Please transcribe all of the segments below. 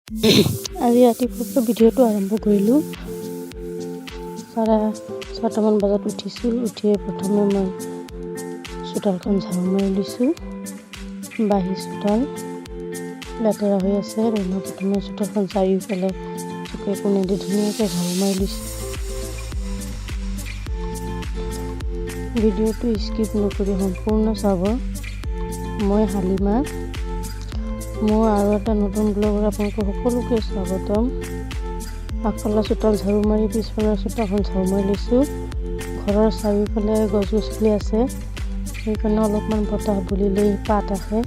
আজি ৰাতিপুৱাৰ ভিডিঅ'টো আৰম্ভ কৰিলোঁ। 6:30মান বজাত উঠিছোঁ। উঠিয়ে প্ৰথমে মই চোতালখন ঝাৰু মাৰি লৈছোঁ। বাঁহী চোতাল লেতেৰা হৈ আছে, মই প্ৰথমে চোতালখন চাৰিওফালে চুকে কোণেদি ধুনীয়াকৈ ঝাৰু মাৰি লৈছোঁ। ভিডিঅ'টো স্কিপ নকৰি সম্পূৰ্ণ চাব। মই হালিমা, মোৰ আৰু এটা নতুন ব্লগত আপোনালোকক সকলোকে স্বাগতম। আগফালৰ চোতাল ঝাৰু মাৰি পিছফালৰ চোতালখন ঝাৰু মাৰি লৈছোঁ। ঘৰৰ চাৰিওফালে গছ গছনি আছে, সেইকাৰণে অলপমান বতাহ বলিলেই পাত আহে।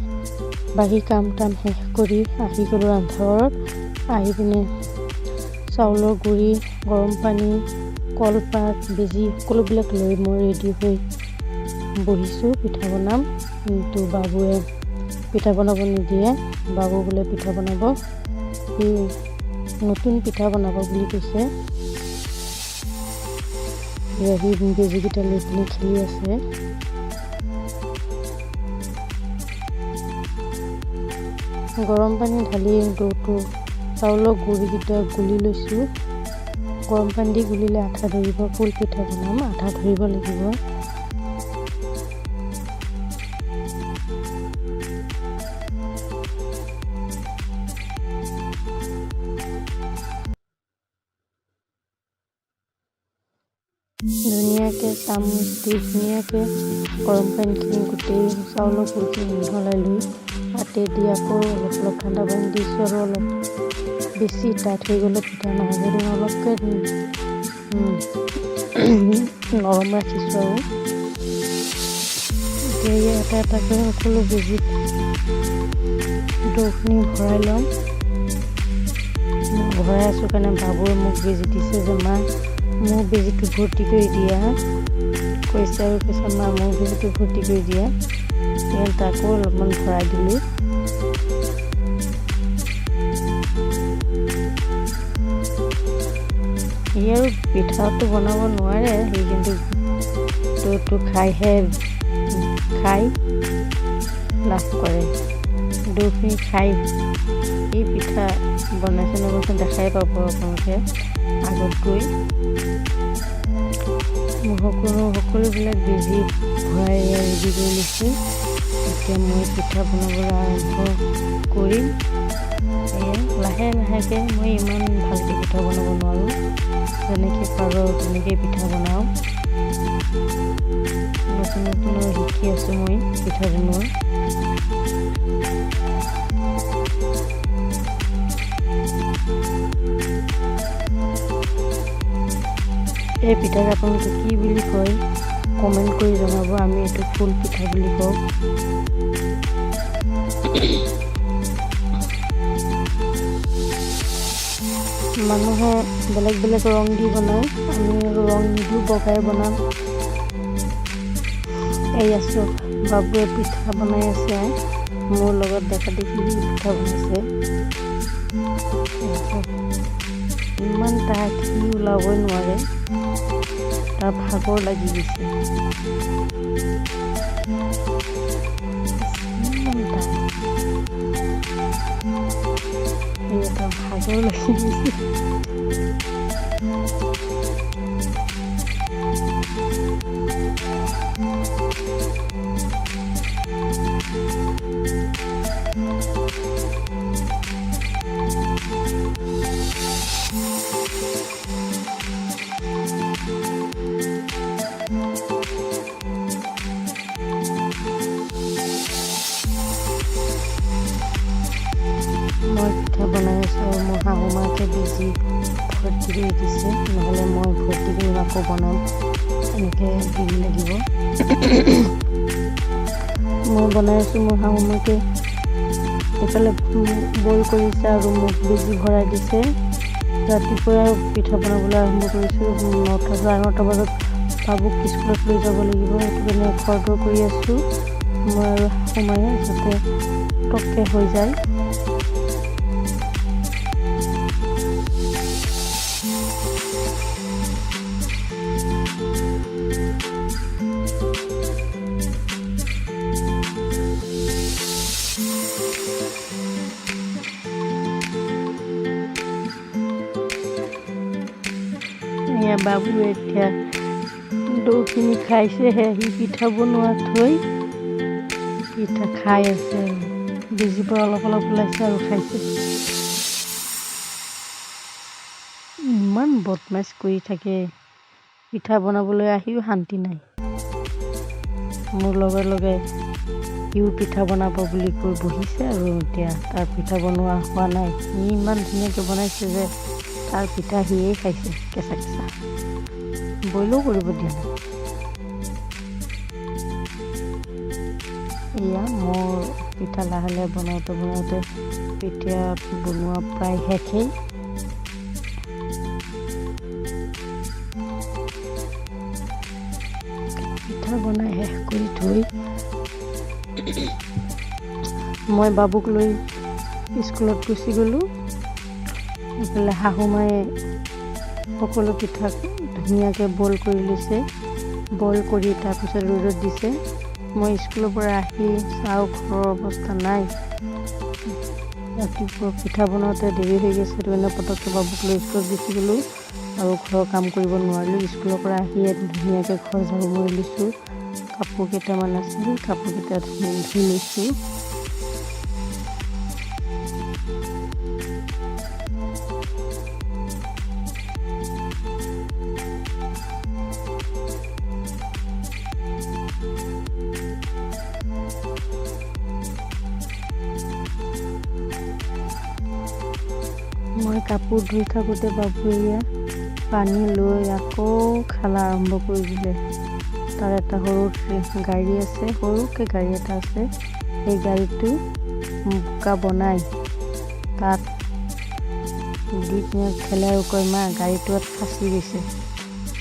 বাকী কাম তাম শেষ কৰি আহি গ'লোঁ ৰান্ধাঘৰত। আহি পিনে চাউলৰ গুড়ি, গৰম পানী, কলপাত, বেজি সকলোবিলাক লৈ মই ৰেডি হৈ বহিছোঁ, পিঠা বনাম। কিন্তু বাবুৱে পিঠা বনাব নিদিয়ে। বাবু বোলে পিঠা বনাব, সি নতুন পিঠা বনাব বুলি কৈছে। সি বেজীকেইটা লৈ পিনে খেলি আছে। গৰম পানী ঢালি দৌটো চাউলৰ গুড়িকেইটা গুলি লৈছোঁ। গৰম পানী দি গুলিলে আঠা ধৰিব। ফুল পিঠা বনাম, আঠা ধৰিব লাগিব। ধুনীয়াকৈ চামুচ দি ধুনীয়াকৈ গৰম পানীখিনি গোটেই চাউলৰ গুড়িখিনি মিহলাই লৈ হাতে দি আকৌ অলপ অলপ ঠাণ্ডা পানী দিছোঁ। আৰু অলপ বেছি টাইট হৈ গ'লে পিঠা নহ'ব, সেইকাৰণে অলপকৈ নৰম ৰাখিছোঁ। আৰু এতিয়া এটা এটাকৈ সকলো বেজিত দৌখিনি ভৰাই ল'ম। ভৰাই আছোঁ কাৰণে বাবুৱে মোক বেজি দিছে যে মা মোৰ বেজীটো ভৰ্তি কৰি দিয়া কৈছে। আৰু কৈছে মা মোৰ বেজীটো ভৰ্তি কৰি দিয়া। তাকো অলপমান ভৰাই দিলোঁ। সি আৰু পিঠাটো বনাব নোৱাৰে, সি কিন্তু দৌটো খাইহে খাই লাভ কৰে। দৌখিনি খাই সি পিঠা বনাইছে নবনাইছে দেখাই পাব আপোনালোকে আগত গৈ। মোৰ সকলোবিলাক বেজি ভৰাই ৰেডি কৰি লৈছোঁ। এতিয়া মই পিঠা বনাবলৈ আৰম্ভ কৰিম। এয়া লাহে লাহেকৈ, মই ইমান ভালকৈ পিঠা বনাব নোৱাৰোঁ, যেনেকৈ পাৰোঁ আৰু তেনেকৈয়ে পিঠা বনাওঁ। নতুন নতুন শিকি আছোঁ মই পিঠা বনোৱা। এই পিঠাক আপোনালোকে কি বুলি কয় কমেণ্ট কৰি জনাব। আমি এইটো ফুল পিঠা বুলি কওঁ। মানুহে বেলেগ বেলেগ ৰং দি বনায়, আমি আৰু ৰং নিদিওঁ, বগাই বনাম। এই আছোঁ, বাবুৱে পিঠা বনাই আছে মোৰ লগত, দেখা দেখি পিঠা বনাইছে। ইমান টাইট, সি ওলাবই নোৱাৰে, তাৰ ভাগৰ লাগি গৈছে। তাৰ ভাগৰ লাগি গৈছে। মই পিঠা বনাই আছোঁ আৰু মোৰ শাহু মাকে বেজি ভৰ্তি কৰি দিছে, নহ'লে মই ভৰ্তি কৰি আকৌ বনাম, এনেকৈ দেৰি লাগিব। মই বনাই আছোঁ, মোৰ শাহু মাকে এইফালে বইল কৰিছে আৰু মোক বেজি ভৰাই দিছে। ৰাতিপুৱাই পিঠা বনাবলৈ আৰম্ভ কৰিছোঁ। 9টা 9:30 বজাত বাবুক স্কুলত লৈ যাব লাগিব, সেইটো কাৰণে খৰধৰ কৰি আছোঁ মই আৰু শাহু মায়ে, যাতে পটককৈ হৈ যায়। এয়া বাবুৱে এতিয়া দৈখিনি খাইছেহে। সি পিঠা বনোৱা থৈ পিঠা খাই আছে আৰু বেজিৰ পৰা অলপ অলপ ওলাইছে আৰু খাইছে। ইমান বদমাছ কৰি থাকে, পিঠা বনাবলৈ আহিও শান্তি নাই। মোৰ লগে লগে সিও পিঠা বনাব বুলি কৈ বহিছে আৰু এতিয়া তাৰ পিঠা বনোৱা হোৱা নাই। সি ইমান ধুনীয়াকৈ বনাইছে যে তাৰ পিঠা সিয়েই খাইছে কেঁচা কেঁচা, বইলো কৰিব দিয়া নাই। এয়া মোৰ পিঠা লাহে লাহে বনাওঁতে বনাওঁতে এতিয়া বনোৱা প্ৰায় শেষেই। পিঠা বনাই শেষ কৰি থৈ মই বাবুক লৈ স্কুলত গুচি গ'লোঁ। এইফালে শাহু মায়ে সকলো পিঠা ধুনীয়াকৈ বইল কৰি লৈছে, বইল কৰি তাৰপিছত ৰ'দত দিছে। মই স্কুলৰ পৰা আহি চাওঁ ঘৰৰ অৱস্থা নাই। ৰাতিপুৱা পিঠা বনাওঁতে দেৰি হৈ গৈছে, সেইটো কাৰণে পটককৈ বাবুক লৈ স্কুলত গুচি গ'লোঁ আৰু ঘৰৰ কাম কৰিব নোৱাৰিলোঁ। স্কুলৰ পৰা আহি ধুনীয়াকৈ ঘৰ ঝাৰু মাৰি লৈছোঁ। কাপোৰ কেইটামান আছিল, কাপোৰকেইটা ধুই লৈছোঁ। মই কাপোৰ ধুই থাকোঁতে বাবুৱে পানী লৈ আকৌ খেলা আৰম্ভ কৰি দিলে। তাৰ এটা সৰু গাড়ী আছে, সৰুকৈ গাড়ী এটা আছে, সেই গাড়ীটো বোকা বনাই তাত দি পিনে খেলে আৰু কয়, মা গাড়ীটোত ফাঁচি গৈছে।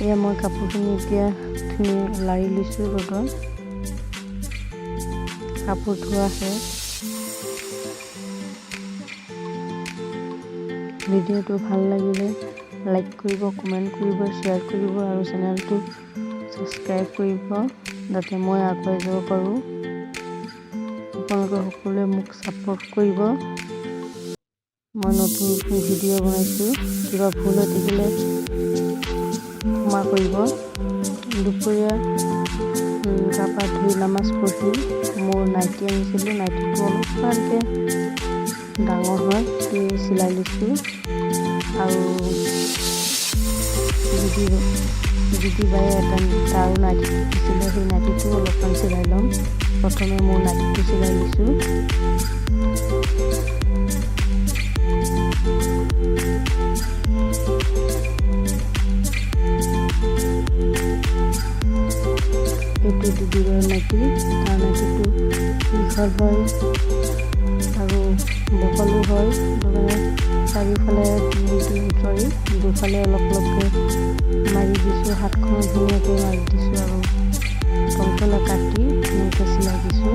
এয়া মই কাপোৰখিনি এতিয়া ধুনীয়া লাৰি লৈছোঁ ৰ'দত, কাপোৰ ধোৱা শেষ। ভিডিঅ'টো ভাল লাগিলে লাইক কৰিব, কমেণ্ট কৰিব, শ্বেয়াৰ কৰিব আৰু চেনেলটো ছাবস্ক্ৰাইব কৰিব, যাতে মই আগুৱাই যাব পাৰোঁ। আপোনালোকে সকলোৱে মোক ছাপোৰ্ট কৰিব। মই নতুন নতুন ভিডিঅ' বনাইছোঁ, কিবা ভুল হৈ থাকিলে ক্ষমা কৰিব। দুপৰীয়া গা পা ধুই নামাজ পঢ়ি মোৰ নাইটি আনিছিলোঁ, নাইটিটো অলপমানকৈ ডাঙৰ হয়, সেইটো চিলাই লৈছোঁ। আৰু দিদি বায়ে এটা তাৰো নাইটিটো দিছিলে, সেই নাইটিটো অলপমান চিলাই ল'ম। প্ৰথমে মোৰ নাইটিটো চিলাই লৈছোঁ। এইটো দিদি বাৰ নাইটি, তাৰ নাইটিটো দীঘল হয় আৰু বহলো হয়, সেইটো কাৰণে চাৰিওফালে চৰি দুফালে অলপ অলপকৈ মাৰি দিছোঁ, হাতখনো ধুনীয়াকৈ মাৰি দিছোঁ আৰু তলফালে কাটি ধুনীয়াকৈ চিলাই দিছোঁ।